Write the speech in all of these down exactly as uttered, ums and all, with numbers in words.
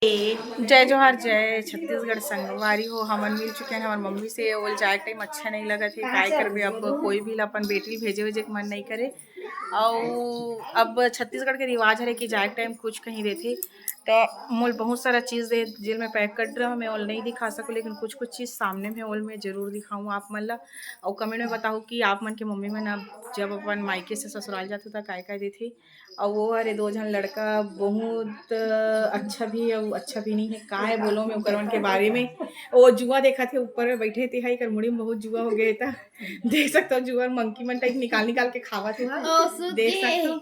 जय जोहार, जय छत्तीसगढ़ संगवारी हो। हमन मिल चुके हैं हमर मम्मी से। ओल जाए टाइम अच्छा नहीं लगत हे, काय करबे, अब कोई भी ला अपन बेटी भेजे वेजे के मन नहीं करे। अउ अब छत्तीसगढ़ के रिवाज हरे कि जाए टाइम कुछ कहीं देथे, तो मोल बहुत सारा चीज़ दे जेल में पैक कर रहा, मैं ओल नहीं दिखा सकूँ, लेकिन कुछ कुछ चीज़ सामने में ओल मैं जरूर दिखाऊँ आप मन ला। अउ कमेंट में बताओ कि आप मन के मम्मी मन अब जब अपन मायके से ससुराल जाथे त काय काय देथे। अउ वो हरे दो झन लड़का बहुत अच्छा भी है, वो अच्छा भी नहीं है, का है बोलो मैं ओकर मन के बारे में। वो जुआ देखा थे ऊपर में बैठे थे, हाई कर मुड़ी में बहुत जुआ हो गए था। देख सकते हो जुआ मंकी मन टाइप निकाल निकाल के खावा थे। देख सकते हो।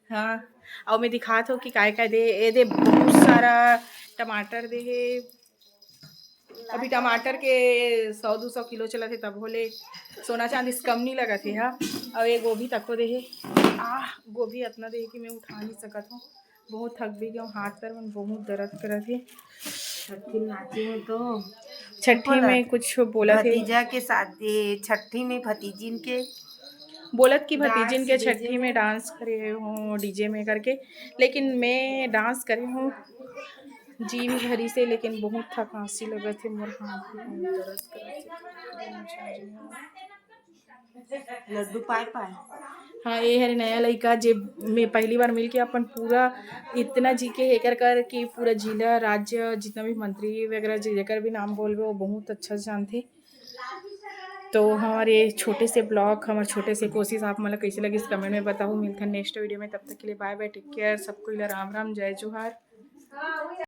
हाँ, और मैं दिखात हो कि काय काय दे, ए दे बहुत सारा टमाटर दे है। अभी टमाटर के सौ दो सौ किलो चलत हे, तब होले सोना चांदी से कम नहीं लगत हे। हाँ, और ये गोभी तको दे है। आह, गोभी इतना दे है कि मैं उठा नहीं सकत हूँ, बहुत थक भी गया हूँ, हाथ पैर मन बहुत दर्द करत हे। छठी नाचे में तो छठी में कुछ बोलत हे। भतीजा के शादी, छठी में भतीजिन के बोलत कि भतीजिन के छठी में डांस करे हो डीजे में करके, लेकिन मैं डांस करे हूँ जी भी भरी से, लेकिन बहुत थकासी लगत हे, मोर हाथ भी बहुत दर्द करत हे। लड्डू पाए पाए। हाँ, ये हरे नया लइका जे मैं पहली बार मिलके अपन पूरा इतना जी के हेकर कर कि पूरा जिला राज्य जितना भी मंत्री वगैरह जेकर भी नाम बोलबे वो बहुत अच्छा से जानथे। तो हमारे छोटे से ब्लॉग, हमारे छोटे से कोशिश आप मन ला कैसे लगिस कमेंट में बताओ। मिलथन नेक्स्ट वीडियो में, तब तक के लिए बाय बाय, टेक केयर, सबको ला राम राम, जय जोहार।